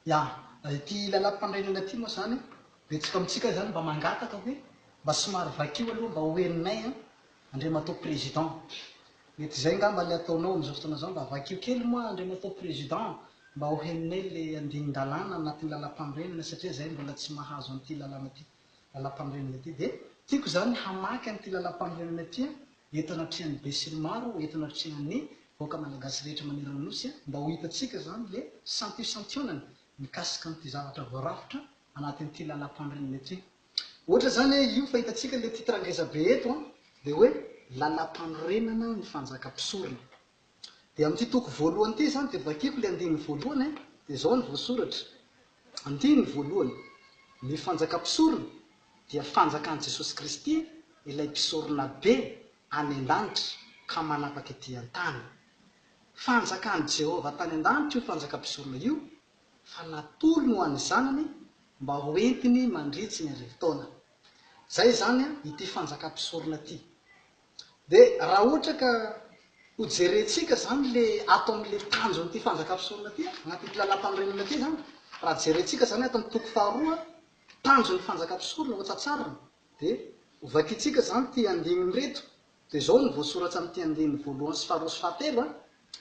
Ya, ity lalam-panorenana ity moa izany, betsaka amintsika izany mba mangataka hoe mba somary vakio aloha mba ho henonay an, Andriamatoa Président. Mety izay angamba ilay ataonao amin'izao fotoana izao, mba vakio kely moa Andriamatoa Président mba ho henonay ilay andinin-dalàna anatin'ny lalam-panorenana satria izahay mbola tsy mahazo an'ity lalàna ity, lalam-panorenana ity. Dia tiako izany hamaky an'ity lalam-panorenana ity an, eto anatrehan'ny besinimaro, eto anatrehan'ny vahoaka malagasy rehetra manerana ny Nosy, mba ho hitantsika izany ilay santionsantionany mikasika an'ity zavatra voarafitra anatin'ity lalam-panorenana ity. Ohatra izany hoe io fa hitantsika ilay titre ngeza be eto an, dia hoe lalam-panorenana ny fanjaka-mpisorona. Dia amin'ity toko voalohany ity izany dia vakiko ilay andininy voalohany an, dia izao no voasoratra, andininy voalohany, ny fanjaka-mpisorona dia fanjakan'i Jesosy Kristy ilay mpisorona be any an-danitra ka manapaka ety an-tany. Fanjakan'i Jehovah tany an-danitra io fanjaka-mpisorona io fa natolony ho an'ny Zanany mba ho entiny mandritsy ny arivotaona. Izay izany ity fanjaka-mpisorona ity. Dia raha ohatra ka ho jerentsika izany le ato amin'le tanjon'ity fanjakam-pisorona ity, anatin'ity lalàmpanorenana ity izany, raha jerentsika izany ato amin'ny toko faharoa, tanjon'ny fanjakam-pisorona ho tsatsarina, dia ho vakintsika izany ity andininy ireto, dia izao no voasoratra amin'ity andininy voalohany sy faharoa sy fahatelo an,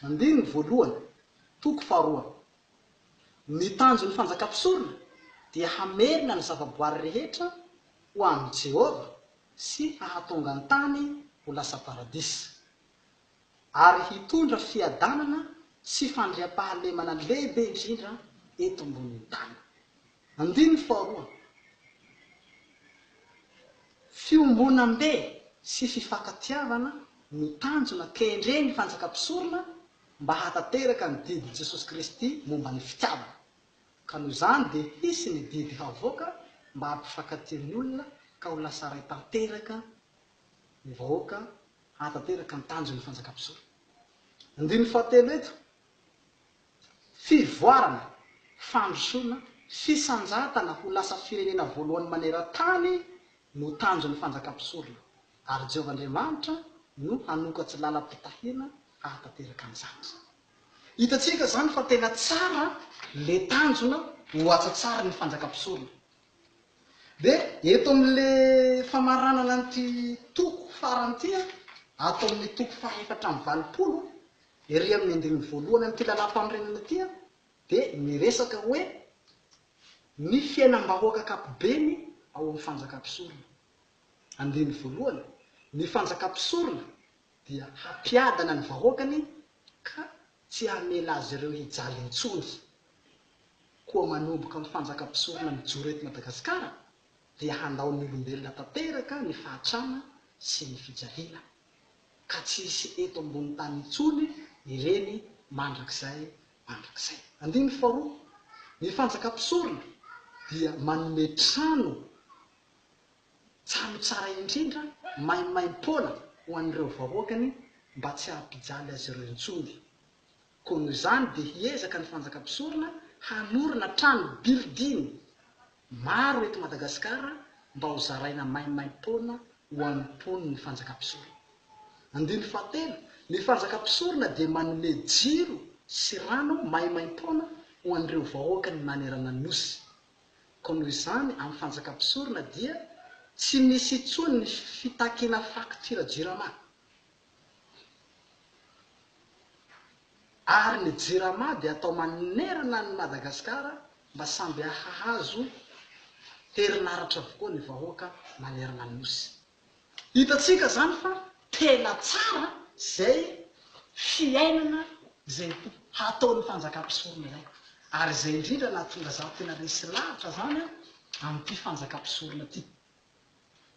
andininy voalohany, toko faharoa. Ny tanjon'ny fanjakam-pisorona dia hamerina ny zavaboary rehetra ho amin'i Jehovah sy hahatonga ny tany ho lasa paradisa, ary hitondra fiadanana sy fandriampahalemana lehibe indrindra eto ambonin'ny tany. Andininy faharoa, Fiombonambe sy fifankatiavana no tanjona kendren'ny fanjakam-pisorona mba hahatanteraka ny didin'i Jesosy Kristy momba ny fitiavana. Ka noho izany dia hisy ny didy havoaka mba hampifankatia ny olona ka ho lasa ray tanteraka ny vahoaka hahatanteraka ny tanjon'ny fanjakam-pisorona. Andininy fahatelo eto, Fivoarana, fandrosoana, fisanjatana ho lasa firenena voalohany maneran-tany no tanjon'ny fanjakam-pisorona, ary Jehovah Andriamanitra no hanokatsy lalam-pitahiana hahatanteraka an'izany. Hitantsika izany fa tena tsara le tanjona ho atsatsarin'ny fanjakam-pisorona. Dia eto amin'le famaranana an'ity toko farany ity, ato amin'ny toko faha 84, ery amin'ny andininy voalohany amin'ity lalàmpanorenana ity, dia miresaka hoe ny fiainam-bahoaka ankapobeny ao amin'ny fanjakam-pisorona. Andininy voalohany, ny fanjakam-pisorona dia hampiadana ny vahoakany ka tsy hamela azy ireo hijaly intsony. Koa manomboka amin'ny fanjakam-pisorona mijoro eto Madagasikara dia handao ny olombelona tanteraka ny fahatrana sy ny fijaliana, ka tsy hisy eto ambony tany intsony ireny mandrakizay mandrakizay. Andininy faharoa, Ny fanjakam-pisorona dia manome trano Trano tsara indrindra, maimaim-poana ho an'ireo vahoakany mba tsy hampijaly azy ireo intsony. Koa noho izany dia hiezaka ny fanjakam-pisorona hanorina trano building maro eto Madagasikara mba ho zaraina maimaim-poana ho an'ny mponin'ny fanjakam-pisorona. Andininy fahatelo, Ny fanjakam-pisorona dia manome jiro sy rano maimaim-poana ho an'ireo vahoakany manerana ny Nosy. Koa noho izany, amin'ny fanjakam-pisorona dia tsy misy intsony ny fitakiana faktiora Jirama. Ary ny Jirama dia atao manerana an'i Madagasikara mba samby hahazo herinaratra avokoa ny vahoaka manerana ny Nosy. Hitantsika izany fa tena tsara izay fiainana izay hataon'ny fanjakam-pisorona izay. Ary izay indrindra nahatonga izaho tena resy lahatra izany amin'ity fanjakam-pisorona ity.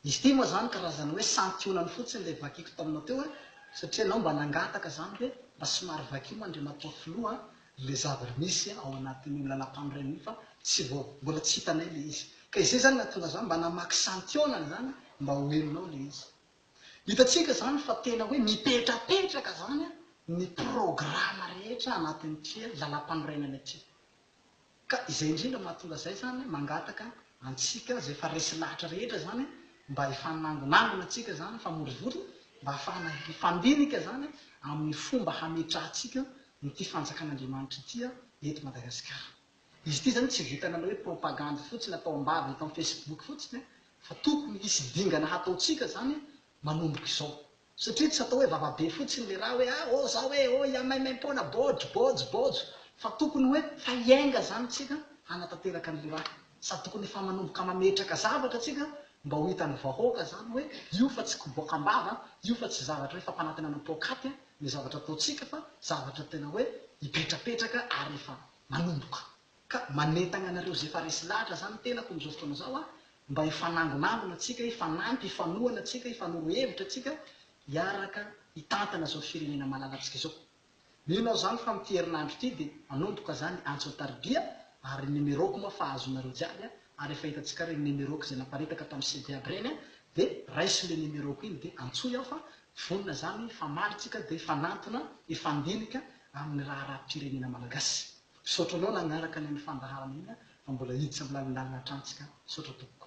Izy ity moa izany karazana hoe santionany fotsiny ilay vakiko taminao teo satria ianao mba nangataka izany hoe mba somary vakio moa Andriamatoa Filoha ilay zava-misy ao anatin'io lalàmpanorenana io fa tsy vao mbola tsy hitanay ilay izy. Ka izay izany nahatonga za mba namaky santionany izany mba ho henonao ilay izy. Hitantsika izany fa tena hoe mipetrapetraka izany ny programa rehetra anatin'ity lalàmpanorenana ity. Ka izay indrindra mahatonga izay izany mangataka antsika izay efa resy lahatra rehetra izany mba hifanangonangona antsika izany, hifamorivory mba hahafahana hifandinika izany amin'ny fomba hametrahantsika an'ity fanjakan'Andriamanitra ity eto Madagasikara. Izy ity zany tsy vitan'ny hanao hoe propagandy fotsiny atao am-bava eto amin'ny facebook fotsiny fa tokony hisy dingana hataontsika zany manomboka izao. Satria tsy atao hoe vavabe fotsiny le raha hoe ah oh zao e oh ya maimaimpoana bôjo bôjo bôjo fa tokony hoe fa hiainga zany tsika hanatanteraka an'le raha. Sady tokony efa manomboka mametraka zavatra tsika mba ho hitan'ny vahoaka zany hoe io fa tsy koboka am-bava, io fa tsy zavatra hoe fampanantenana poakaty ny zavatra ataontsika fa zavatra tena hoe hipetrapetraka ary efa manomboka. Ka manentagna anareo ze efa resy lahatra zany tenako amizao fotoana zao ah mba hifanangonangona tsika, hifanampy, hifanohana tsika, hifanoro hevitra tsika hiaraka hitantana zao firenena malalantsika zao. Mino aho zany fa amity herinandro ity de hanomboka zany antso an-taribia ary numéro-ko moa fa azonareo jiaby ah ary efa hitantsika regny numéro-ko zay naparitaka tam CD aby regny ah de raiso le numéro-ko iny de antsoy aho fa vonona zany hifamaly tsika de hifanantona hifandinika amin'ny raharaham-pirenena malagasy. Misaotra anao nagnaraka an'iny fandaharana iny fa mbola hiditra amin'ny lalindalina hatrany tsika. Misaotra tompoko.